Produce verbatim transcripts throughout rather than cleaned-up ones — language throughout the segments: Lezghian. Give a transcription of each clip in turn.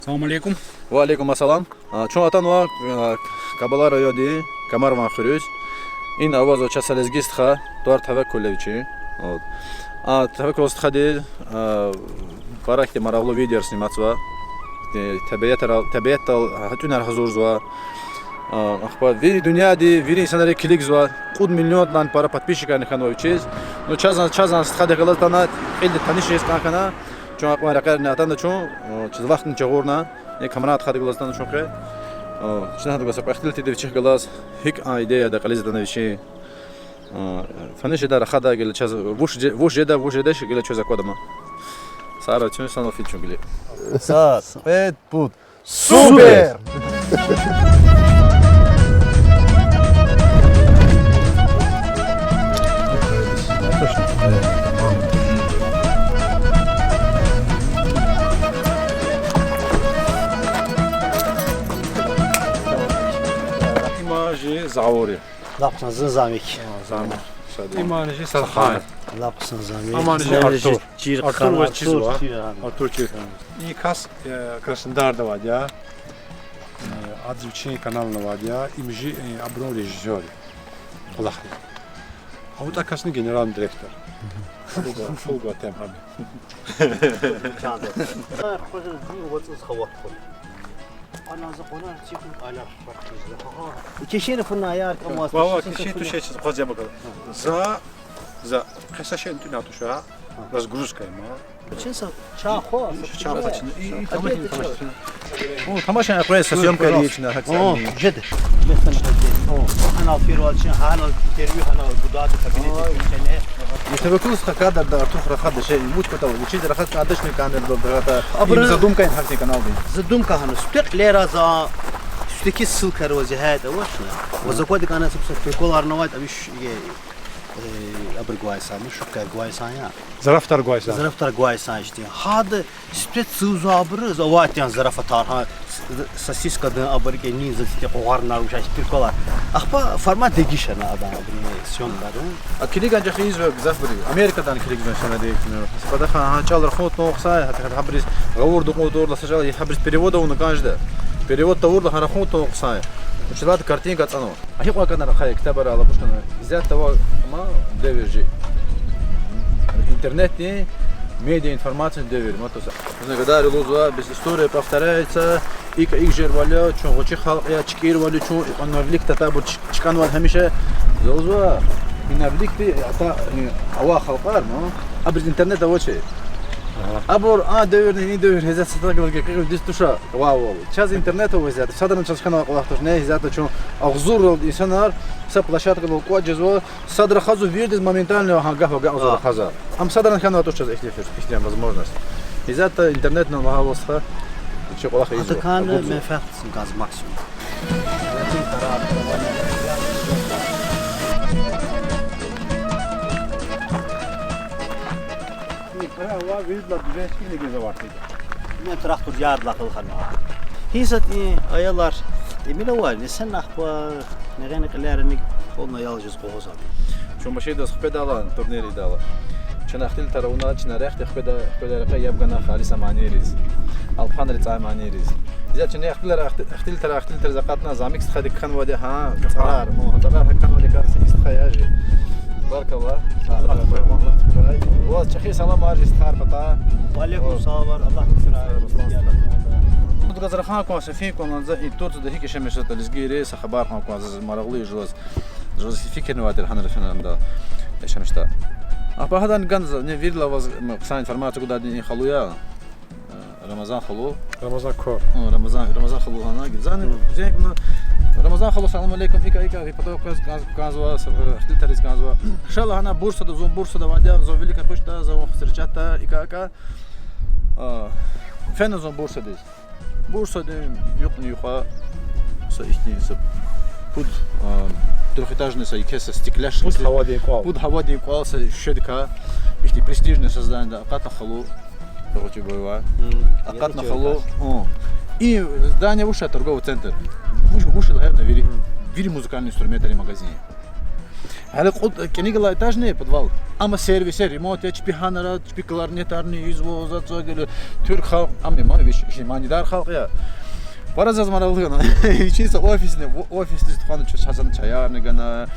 Салам алейкум. Ва алейкум ассалам. А, чун атанва, а, Кабала райондин Камарван хуьруьз. Ина авазва чаз са лезги стха, тӀвар Таваккулов вичин. Вот. А, Таваккулов стхади, а, пара хьтин марагълу видеояр сниматзава. Э, табиатра-, табиатдал, а, тӀуьнар гьазурзава. А, ахпа вири дуьньяди, вири инсанри килигзава. Кьуд миллиондилай пара подписчикарни хьанва вичиз. Ну, чаз, чаз а стхадихъ галаз атана, кьилди таниш жез кӀан хьана. Чун акьван рекьерни атана чун, а, чаз вахтни чагъурна. Э, Камран стхадихъ галаз атана чун къе. А, чна гьадаз са кьве ихтилат ийида вичихъ галаз, гьикӀ а идеяда кьилиз атана вичи. А, таниш жеда, рахада гила чаз вуч же-, вуч жеда, вуч жеда, гила чаз аквада ман. Сара чун санал фид чун гила. Са, пет, пуд. Супер! Има жи Завур я. Лап хъсан, зун Замик. А, Замик. Шад я. Има жи Сархан. Лап хъсан, Замик. Има жи Артур. Артур ваз чизва? Артур Чирхан. И кас, э, Краснодарда авайди я. Э, адаз вичин канални авайди я. Им жи, э, абурун режиссёр я. КӀвалах я. А вот а касни генеральный директор. Фулга, фулга тем гьами. Кишин фунаяр кама. Ва, ва, кишин тушечиз къваз яб акал. За, за, хеса шен тӀуьна туша. Разгрузка има. Чин са чахо, чахо чин. И, и, тамашин, тамашин. О, тамашин, акъвез, са съёмка рична, гьакӀ. О, жеди. О, гьанал фирвал чин, гьанал интервью, гьанал гудада кабинет чин. Итавакус хакада да, Артур рахада шей, мут кутал, вичиз рахат кадашни камер да, да, да. Абра задумка ин гьахьтин каналдин. Задумка гьана, сифте кьилера за, сифтеки ссылкаяр вази гьайда авачна. Ва заквади кана сифте приколар авайд, амиш, э, абур гвай са, ну, шуткаяр гвай са я. Зарафатар гвай са. Зарафатар гвай са ишти. Гьада сифте цуза абур, за авайд ян зарафатар, гьа, с-, сосискадин абур кӀани, за сифте къугъварнар, вуша приколар. Ахпа формат дегишна адан абурун съёмкада. А килиган чӀехи ийизва гзафбуруз. Америкадан килигзавай шейэр дегишна. Патахъай гьа чӀал рахун тавун хъсан я, гьа, гьабуруз гъавурда кьун тавурла са чӀал, гьабуруз перевод авуна кӀан жеда. Перевод тавурла гьа рахун тавун хъсан я. Училат картинка ацӀанва. А гьикьван кӀанар ахъая ктабар алапушна, изят ава ма девир жи. Интернетдин медиа информациядин девир ма туса. Гадари лугьузва, без история повторяется, икӀ, икӀ жервал я, чун гъвечӀи халкь я, чкӀирвал я чун, икьван вилик татабур чк-, чкӀанвал гьамиша. Лугьузва, ина виликди ата, э, авай халкьар, ну, абуруз интернет авачир. Абур а девирни, и девир гьеза сатагъ галги кьикьил диз туша. Вав, вав. Чаз интернет ава, гьеза. Садрани чаз хьанва кӀвалах туш, не, гьеза чун агъзурралди инсанар са площадкадал кӀватӀ жезва, садра хазва вирдаз моментально гьа гаф агакьзава хазва. Ам садрани хьанва туш чаз ихьтин фир-, ихьтин возможность. Гьеза интернетни лагьайвал стха, чи кӀвалах ийизва. Атакан менфят газ максимум. Ва виридалай дуьзеншкӀини гезаварди. Ина трактор ярдилай хъвана. Гьисятда и аялар, и милавар, несен ахпа, негъена кьилерни полный аял жез къугъвазва. Чун машиндиз хкведайла, турнир ийидайла. Чна ихтилатар авуна, чна рехъди хкведа, хкведа рекье яб гана халиса манийриз. Алпанри цӀай манийриз. Гьисятда чна ихтилатар, ихтилатар, ихтилатар акъатна, Замик стхади кхьенвайди, гьа, цӀарар, о, цӀарар гьа кхьенвайди кас и стха я жи. Баркалла. Ваз чӀехи саламар жи стхайрин патай. Ва алейкум саламар, Аллагь куцурай. Газ рахан кван, са фин кван ланза, и Турцияда гьикӀ яшамиш жезватӀа лезгийри, са хабар кьун кван, заз марагълу жуваз. Жуваз фикирнавай тир гьанра фенанда яшамишда. Ахпа гьадан ганза, не вирла ваз, м, хъсан информация гудайди и халу я. Э, Рамазан халу. Рамазан ко. О, Рамазан, Рамазан халу гьана гидзани. Мгм. Зенг на. Рамазан халу, салам алейкум. ИкӀа, икӀа, ви патав каз-, каз-, казва, с-, э, ихтилатриз казва. Шала гьана Бурсада, зун Бурсада авайди я, зун вилик акъучда, зун встречатда, икӀа, икӀа. А, фена зун Бурсадиз. Бурсадин юкьни-юкьва са ихьтин са пуд, а, трёхэтажный са еке са стекляшный. Пуд гьавадин кӀвал. Пуд гьавадин кӀвал са шуьшедикай. Ихьтин престижный са здание акъатна халу. Рогъучи бойва. Мгм. Акъатна халу. О. И здание вуша торговый центр. Вуш, вуш лагьана вири. Мгм. Вири музыкальный инструментарин магазин. Гьеле кьуд кӀаник галай этажный подвал. Амма сервисар ремонт я, чпи гьанра, чпи кларнетарни ийизва, за цо геле, туьрк халкь, ам я ма, вич, чи манидар халкь я. Пара заз марагълу гана. Вичин са офисни, о-, офисдиз тухвана чаз гьазан чаярни гана.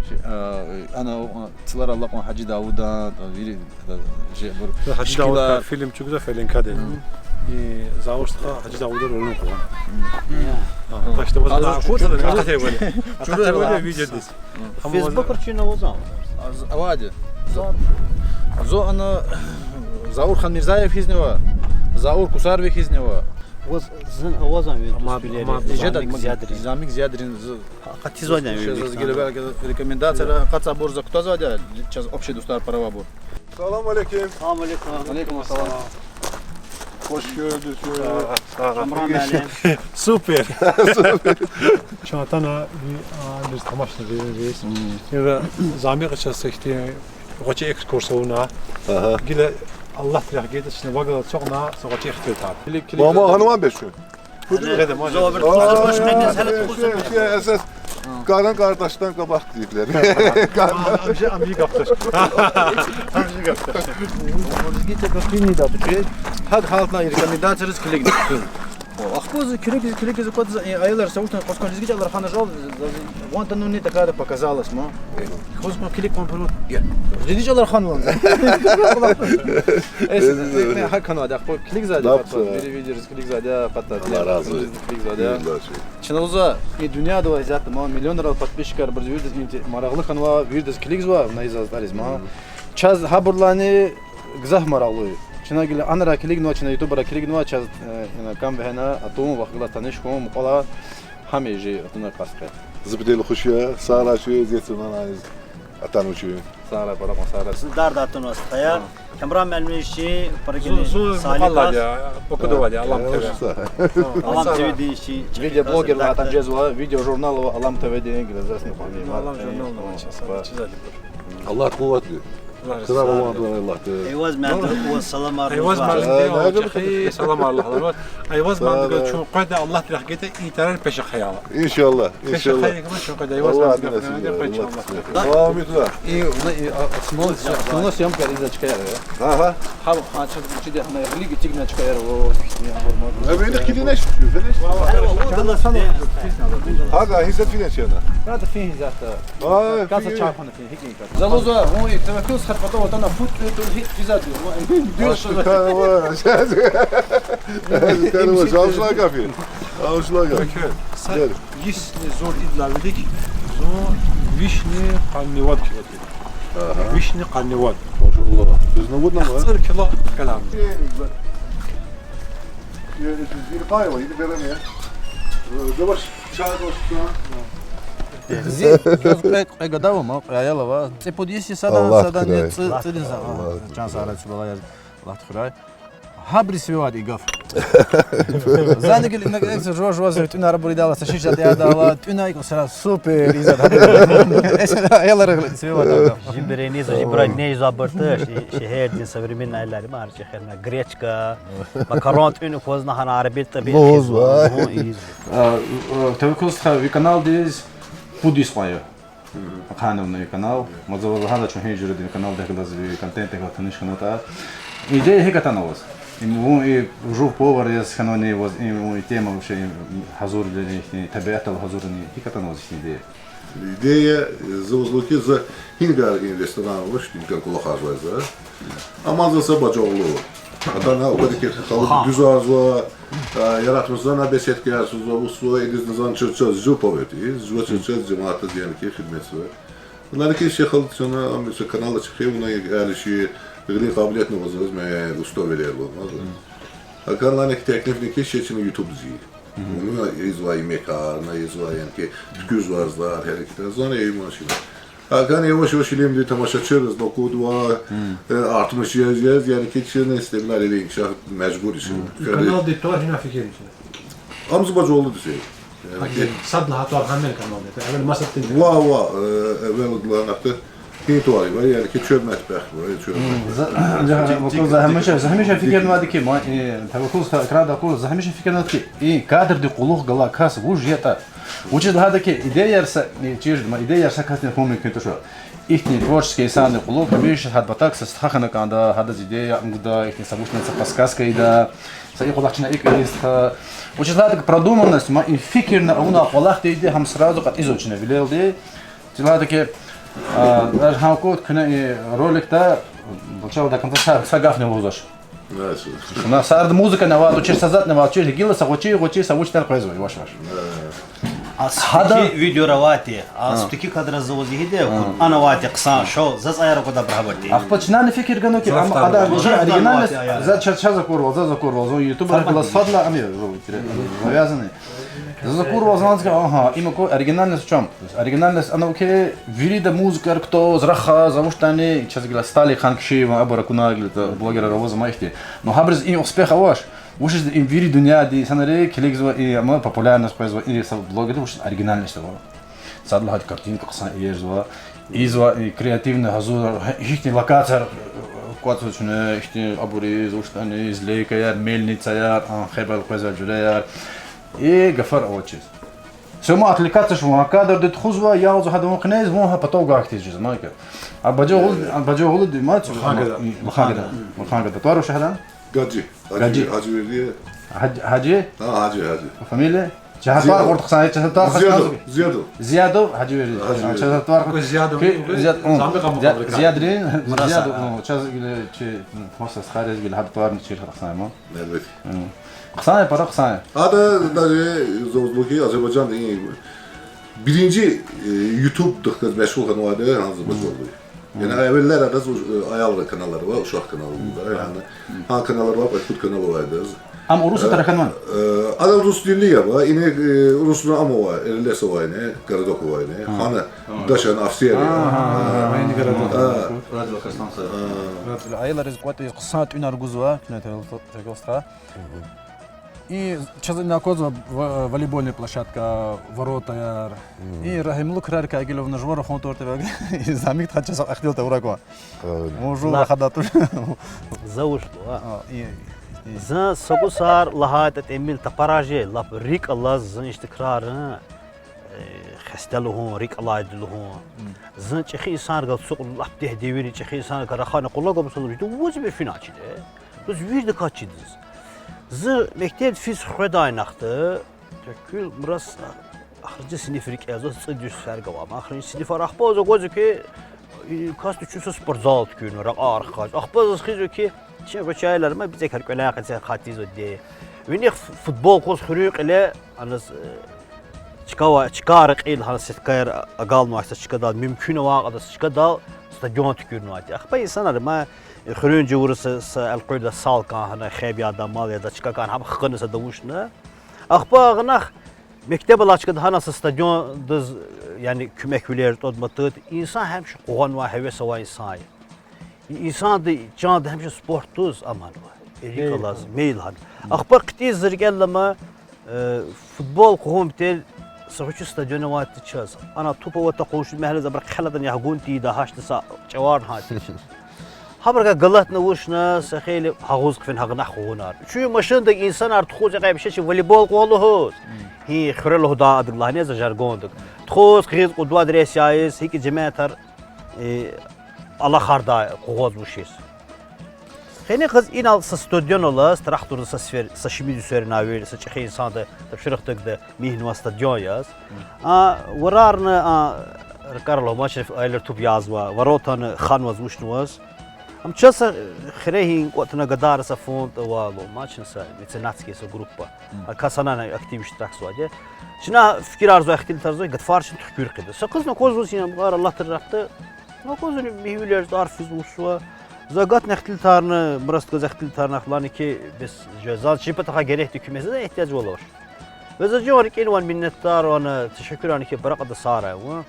Чи, а, ана, а, цлар алакьун Гьажи Давудан, а, вири, а, жебур. Гьажи Давуд шикилар. Фильм чугвазва Фелинкадин. Мгм. И Заур стха Гьажи Давуда роль къугъвана. Мгм. А, так что вот, а, вот, вот, вот, вот, видеодиз. Фейсбукра чина вазан. Аз авади. Зо, зо ана Заур Ханмирзаев хьизнава, Заур Кусарви хьизнава. Ваз зин авазан вири Амад, дустуьлери, Амад. Замик Зиядрин. Замик Зиядрин з-, Къатизвайдан вири заз геле рекомендацияра, къацабур за кутазвайди, чаз общий дустар пара авайбур. Салам алейкум. Салам алейкум. Алейкум ассалам. Хош гелдиз. Сагъ ol, sağ ol. Kamran müellim. Super. Чун атана, ви, а, биз тамашна ви, ви. Мм. Ира Замик чаз ихьтин гъвечӀи экскурс авуна. Ага. Гила Аллагьдин рехъ гайитӀа, чна вагал ацукьна, са гъвечӀи ихтилат. Мама, гьанван бес чун. Гъеда, мажа. Зо бир О, туш, туш, туш, туш, туш. Эсес, Каран Кардашдан кабак тийиблер. А, амжи, амжи гаф туш. Амжи гаф туш. Лезги чӀал квез фин ийида тушир. Гьа гьалтна рекомендацияриз килигна. О, ахпа за килигиз, килигиз, аквазва, э, аялар са вуч ятӀани кьван-кьван лезги чӀалар хьана жал, за, за, ван тана не такая показалась, ма. Э, хваз кьван килиг кьван пара. Я. Лезги чӀалар хьанван. Эс, э, э, гьакӀ хьанвайди, ахпа килигзавайди, Лап ахпа, за. Вири видеориз килигзавайди, акъатна. Аллагь рази. Килигзавайди. Аллагь рази. Чна лугьузва, и дуьньяда авай исятда, ма, миллионрал подписчикар, бир виридаз ин марагълу хьанва, виридаз килигзава, на изаздиз, ма. Мгм. Чаз гьабурлани гзаф марагълу я. Чна гила анра килигнава, чна ютубра килигнава, чаз, э, ина кам вегьена, атун, вахъ галаз таниш хьун, мукьвал гьам я чи атуна къаст къе. Зи патал хуш я, сагърай чи, зи цунанай атанвачи. Сагърай, пара кьван сагърай. Зи дарда атанва стхаяр. Камеран муаллимдин чи, программа Зу-, зу Саликас. Мукьвал я, Бакуда авайди я, Алам Э, ТВ. Уста. Алам ТВ-дин чи. Видеоблогер ва атан жезва, видеожурнал ва Алам ТВ-дин гила заз ни кьван. Алам журнал ва чи, са-, чиза дибур. Аллагь къуват ви. Аллагь рази. Сагъ ва аман хьурай Аллагьди. Эйваз муаллим, ваз саламар Эйваз лугьузва. муаллим, Э, диван нагъв чехи, саламар Аллагь. Эйваз муаллим, Аллагь. Эйваз муаллим, Аллагь. Чун къведа Аллагьдин рехъ гайитӀа, и тарар пешекъи ая. Иншаллагь, Пешекъи иншаллагь. ая, чун къведа, Эйваз Аллагьдин муаллим, насиб гаф ая, гайитӀа, Аллагьдин иншаллагь. насиб. Амин, Аллагь. И, на, и, а, основной, основной съёмка из очкаяр, э? Ага. Гьа, а, чаз чиди гьана гъилик тигна чкаяр, о, о, о. Э, бени килинеш, бени. Ага, гьиза финеш яна. Надо фин гьиза та. Ай, Каса фин. Чархана. Залуза, вун и таваккул схат патав атана фут, э, тун гьикӀ физа дир, ма, дир Ашкъи шуна. Тарава. Ашкъи тарава, жавшла гафи. Жавшла гафи. Окей. Са Гел. Йисни зур идалай вилик, зун вишни къанни вад кило тир. Ага. Вишни къанни вад. Машаллагь. Безнавудна ма? ЦӀуд кило калам. Э, э, э, зиркъай ва, или берем я. Э, давай, чай, давай, чай. Зи, заз кьве, кьве гада ава, ма, кьве аял ава. ЦӀипуд йис я садан, Аллагь садан я хирай. ЦӀи-, цӀидин са-, Аллагь чан хирай. Сара цу бала яз, Аллагь хирай. Гьабуруз сиве авайди и гаф. Зани гила инаг экса жува-жува за тӀуьнар абур идалай, са шиша дядалай, тӀуьна икӀ сара супер, иза. Эс аялар сиве авайди гаф. Жибрени за, жибра не иза барташ, и шегьердин современный аялар, ма, гьар чӀехи гречка, макарон тӀуьн аквазна гьана арабил тӀаби Лугьузва. Хизва, лугьун ийиз. А, а, Таваккул стха, ви каналдиз пуд йис кьван я. Мгм. Ахъайнавна ви канал. Ма за ваз лагьана чун гьи жуьредин каналдихъ галаз, ви контентдихъ галаз таниш хьанатӀа. Идея гьикӀ атана ваз? Им вун и жув повар яз хьанвани ваз, им вун и тема вообще гьазурни, ихьтин табиатдал гьазурни, гьикӀ атана ваз ихьтин идея? Идея, э, за ваз лугьуз хьи, за гьингар и ресторан авач, гьингар кӀвалахарзавай за. Амма за са бажагълу. Атана, аквада хьи, халкь дуьзарзава, а, яратмишзава, беседкаяр ийизва, вучзава, идиз назан чаз-чаз жув повар я, жува чаз-чаз жемятдиз яни хьи хидметзава. Лана хьи шехал чна, ам са канал ачухи, вуна яни чи гъилин къабилетни аваз, ме уставилер ва, маза. Акаллани хьи теклифни хьи, ше чна ютубдиз ийиз. Мгм. Вуна ийизвай имекар, на ийизвай, яни хьи, туькӀуьрзавай зар, гьерекатар, зани эй машина. Акаллани яваш-яваш илимди тамашачийриз лукӀудва, Мгм. э, артмиш яз, яз, яни хьи чна истемлар или инкишаф мажбур иши. Мгм. Каналдин тӀвар гьина фикирзава? Ам зи бажагълудиз я. Яни хьи сад лагьай тӀвар гьам я каналдин. Эвел масад тин. Ва, ва, э, эвел лагьана хьи, Гьи тӀвар я, яни ки чуьн метбех ва, чуьн метбех. За, за, Тик, за, тик, за гьамиша, тик, за гьамиша тик. Фикирнавайди ки, ма, э, таваккул ста экрандал акур, за гьамиша фикирнавайди ки, и кадрдин кьулухъ галай кас вуж ятӀа. Вучиз лагьайтӀа ки идеяр са, э, чир, ма, идеяр са касдин хьун мумкин туш. Ихьтин творческий инсандин кьулухъ гьамиша гьадан патав са стха хьана кӀанда, гьадаз идея гуда, ихьтин са вуч ятӀа, са подсказка ийида, са и кӀвалах чна икӀ ийин стха. Вучиз лагьайтӀа ки продуманность, ма, и фикирна авунвай кӀвалах тийиди, гьам сразу кьатӀизва чна вилелди. Вучиз лагьайтӀа ки, а, даже гьа куд куьне и роликда, начала до конца са, са гафни лугьузвач. Вуна сарда музыкани авайд, чир са затӀни авайд, чир гила са гъвечӀи-гъвечӀи са вуч ятӀани къвезва, яваш-яваш. А сифтеки видео авайди, а сифтеки кадраз за ваз ийида, ана авайди хъсан шо, заз аяр аквада абуру гьабурди. Ахпа чнани фикир гана ки, ам, ада, оригинальность, за чаз, чаз акурвал, заз акурвал, зун ютуберар галаз фадлай, ам я, завязанный. Заз акурвал, заз лагьана ки, агьа, им аку оригинальность в чём? Оригинальность ана ки вирида музыкаяр кутаз, рахаз, а вуч ятӀани, чаз гила Сталик хан Кишиеван, абур акуна гила, блогерар аваз ма ихьтин. Но гьабуруз и успех авач. Вучиз им вири дуьньяда инсанри килигзава, и ам популярность къвезва, и са блогерда вучиз оригинальность ава. Сад лагьайди картинка хъсан ийизва, ийизва, и креативный гьазур, ихьтин локацияр, э, кӀватӀзава чна, ихьтин абур ийиз, вуч ятӀани, излейкаяр, мельницаяр, а, хебел къвезвай жуьреяр. И гафар авачиз. Сама отвлекаться жезва, вун кадрдин тухузва, ялзава гьада вун къенез, вун гьа патав гвай хьтин жезва, ма икӀ. А бажагъул, а бажагъулди ма, вахъ гада. Вахъ гада. Вахъ гада. ТӀвар вуч я гьадан? Гьажи. Гьажи. Гьажи Верди. Гьаж-, Гьажи? Гьа, Гьажи, Гьажи. Фамилия? Чаз гьа тӀвар къурт хъсан, чаз гьа тӀвар хъсан. Зиядов, Зиядов. Зиядов, Гьажи Верди. Гьажи Верди. Чаз гьа тӀвар къурт. Зиядов, Зиядов, Зиядов, Зиядри, Мураса. Чаз гила чи, хъсан стхайриз гила гьа тӀварни чир хъсан ма. Элбет. Хъсан я, пара хъсан я. Ада даже заз лугьузва ки Азербайжанда и биринжи, э, ютубдихъ галаз машгъул хьанвайди гьа Азербайжан я. Яни эвеллер адаз, э, аялрин каналар ава, ушакь канал ава, яни. Гьа каналар ава, кьвед-пуд канал ава адаз. Ам урусатӀа раханвани? Э, ада урус тилли я ва, ина, э, урусри ам ава, Элиас ава ина, городок ава ина. Гьана, дашан офицер я. Гьа, гьа, гьа, гьа, ина городок. Гьа. Радио Краснодар. Гьа. Аялриз кӀватӀиз хъсан тӀуьнар гузва, куьне тергел стха. И чаз ина аквазва ва-, волейбольный площадка, воротаяр. И рагьимлу крарикай гила вуна жувар хуьн туртӀа вегь. И замикда чаз эхтилатда ураква. Вун жува хада туш. За вуч лугьузва? А, и, и. Зун са кӀусар лагьайтӀа тӀимил тапарар жи, лап рикӀ алаз зун иштикрарин, э, хесте лугьун, рикӀ алайди лугьун. Зун чӀехи инсанрал ацукьна лап дегь девирин чӀехи инсанрикай рахана къулаг амсалам жеди, вуж би финачиди. Туз вирдаказ чидиз. Зи мектеб физ хведай нахда, текуьл мурас ахриди синиф рикӀел заз цӀуд йис ферг авай. Ахриди синифар ахпа за гваз ки, и, касди чуьнса спортзал туькӀуьрна, ракьар хкаж. Ахпа заз хизва ки, чи гъвечӀайлар ма бицӀекар кӀвале къецел хатизва де. Виних футбол къуз хуьруьн кьиле, аназ, э, чкава-, чкайра кьил гьана сеткаяр агалнавай са чкадал, мумкин авай кьадар са чкадал стадион туькӀуьрнавайди. Ахпа инсанар ма, э, хуьруьн жуьре са, са элкъуьрда сал кӀан гьана, хеб яда, мал яда, чка кӀан гьам хкана са давушна. Ахпа гьанах мектеб алай чкада гьана са стадиондиз, э, яни куьмеквилер тӀвадматд, инсан гьамиша къугъванвай, гьевес авай инсан я. И инсандин чанда гьамиша спортдиз ам гьанва. Эрик алаз, мейл гьана. Ахпа хъициз зи рикӀел алама, э, футбол къугъун патал са гъвечӀи стадион авайди чаз. Ана туп аватӀа къунши мягьледиз абуру хъел атӀана ягъун тийидай гьашт са чӀавар гьатда. Гьабурукай галатна вучна, са хейлин агъуз хъфена гьанах къугъунар. Чуьн машиндай инсанар тухуз экъечӀ чи волейбол къугъ лугьуз. Гьи, хуьре лугьудай адак лагьана за жаргондак. Тухуз хъиз кьуд-вад рейс ийиз, гьикӀ жемятар э, алахъардай къугъваз вучиз. Къенин къуз инал са стадион алаз, трактордин са сфер-, са шимидин сферин авир, са чӀехи инсанди тапшуругъ тагда михьнавай стадион яз. А, варарни, а, ракӀарал Ломачинов аялри туп язва, воротани ханваз вучнаваз. Ам чаз са хире гьин кӀватӀна гадайри са фонд ава, Ломачин са меценатский са группа. А кас анай актив иштиракзавайди я. Чна фикирарзавай, ихтилатарзавай, гатфарни туькӀуьр хъийида. Са къизни аквазва заз, ам гъар алатри рахда. Аквазва михьивилер, тӀвар физ вучзава. За гатна ихтилатарни, мурас галаз ихтилатарни ахлани ки, бес жезва, заз чи патахъай герекди куьмек, за игьтияж авач. Ва за жуван рикӀин ван миннетдар ван, тешеккур ана ки, баракъда сарай вун.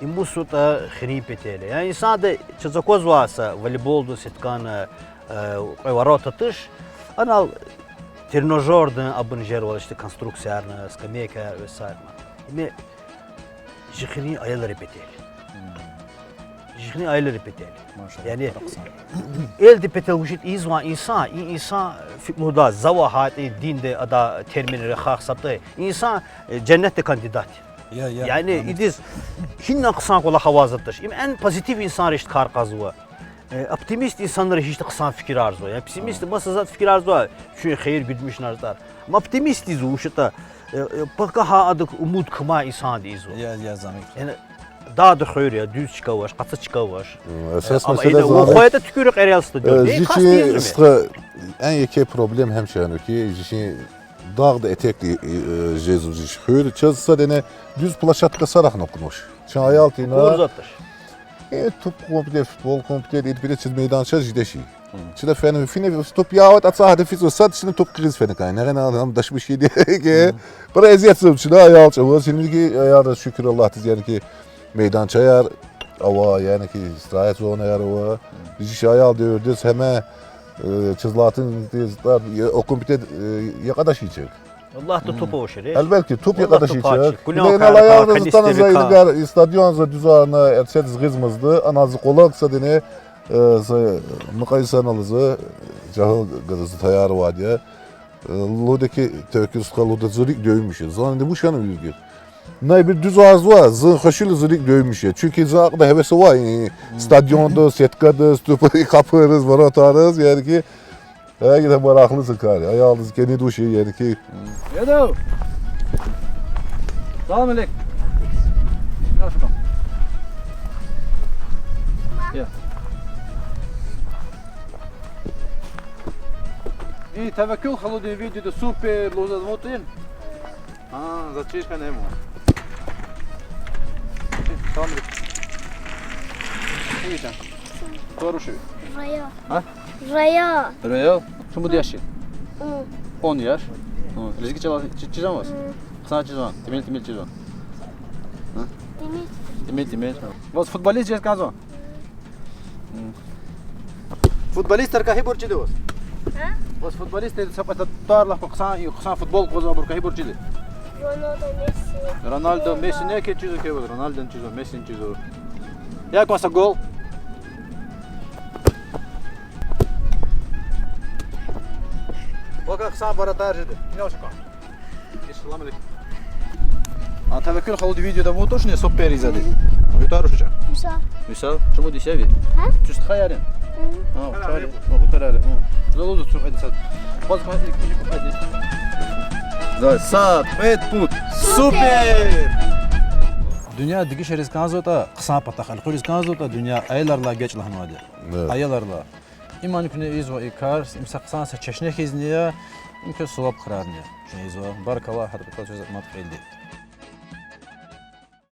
Им мусуртӀа хирин петел я. Яни инсанди чаз аквазва са волейболдин сеткани, э, кьве ворота туш. Анал тренажёрдин абур жезвайди, ишди конструкциярни, скамейкаяр весаир ма. Им жи хирин аялрин петел. Жихни аялри петел. Машаллагь, яни, пара хъсан. Элди петел вучиз ийизвай инсан, и инсан фикмуда завай гьатӀи динда ада термин рехах сабтай. Инсан, э, женнетда кандидат. Я, я, яни, амин. Идиз гьинан хъсан кӀвалах авай затӀ туш. Им эн позитив инсанри ишт кар кьазва. Э, оптимист инсанри гьич хъсан фикирарзава. Яни пессимист, ага, маса затӀ фикирарзава, чун хийир гуьдмишнарзтӀар. Ам оптимист ийизва, вучиз ятӀа, э, э, пакагьан адак умуд кумай инсанди ийизва. Я, я, замик. Яни дагъда хуьр я, дуьз чка авач, къацу чка авач. М, эсас, э, ама месэла, ина замик, вун хвайитӀа туькӀуьрна кьерел стадион. Э, я, жи кас чи ийизва ме. Стха, эн еке проблем гьам чи, яни ки, жи чи дагъда этекди, э, э, жезва жи хуьр, чаз сад яни дуьз площадка сарахна кӀанзавач. Чун аял тина. Кур затӀ туш. Э, туп компьютер, футбол компьютер, ин пире чаз мейданча жеда чи. Мгм. Чна фена, фена туп яват, ацагьда физва, сад чна туп къигиз фена кӀан. Нагъана адам дашмиш ийиди. Мгм. Пара эзият зун чна аял чӀавуз, синмиги аялриз шукур Аллагьдиз, яни ки мейданчаяр ава, яни ки строительствояр ава. Мгм. Жи чи аял девирдиз гьама, э, чаз латин тез тар, э, о компьютер, э, я къадач ичик. Аллагьди туп авачир. Гьелбетда, туп я къадач ичик. Куьне ина аялриз атана за илигар, и стадионза дуьзарна, эрсед згъизмазда, ана за къвалав садине, э, за мукьва инсанриз, жагьил гадаз таяр авайди я. Э, лугьуда ки, Тевеккул стха, лугьуда, зи рикӀ доймиш я. Зани вуч яна виргир. Най бир дуьз арзва, зун хвешила зи рикӀ доймиш я. Чуьнки за акьван гьевес авай, э, стадионда, сеткада, ступа, капыриз, воротариз, яни ки, Эгер марахлу са кар я, аялдиз кӀаниз туш, яни ки. Эдо! Салам алейк. Гел шура. Я. И Тевеккул халудин видеода супер лугьуз вутин. А, зачишка нема. Салам алейк. Хуш ишан. Турушу. Рая. А? Рая. Рая. Чумуд яш я? М. Он яш? М. Лезги чӀалал чи-, чизвани ваз? М. Хъсан чизвани? Тимил-тимил чизвани? А? Тимил. Тимил-тимил. Ваз футболист жез кӀанзавани? М. Футболистар квай гьибур чида ваз? А? Ваз футболистар са пата тар лагьай хъсан, хъсан футбол кваза абур квай гьибур чида? Роналдо, Месси. Роналдо, Месси не ки чизва ки ваз, Роналдо чизва, Месси чизва. Як маса гол. Вака хъсан вратарь жеда. Ина вака. Салам алейкум. А, Тевеккул халудин видеода вутуш, не, супер ийизвайди. Витар уша. Виса. Виса. Чумуд исяви? А? Чуст хаярин. М. А, витар. О, витар. М. Залузу цу эдиса. Баз ха-, За, са, пет пуд. Супер! Дуьнья дегишариз кӀанзаватӀа, хъсан патахъ элкъуьриз кӀанзаватӀа, дуьнья аялрилай эгечӀ лагьанвайди. Да. Аялрилай. Имани куьне ийизва и кар, им са хъсан са чешне хьизни я, им квез суваб крарни я. Чун ийизва, баркалла, гьадакай квез мад кьилди.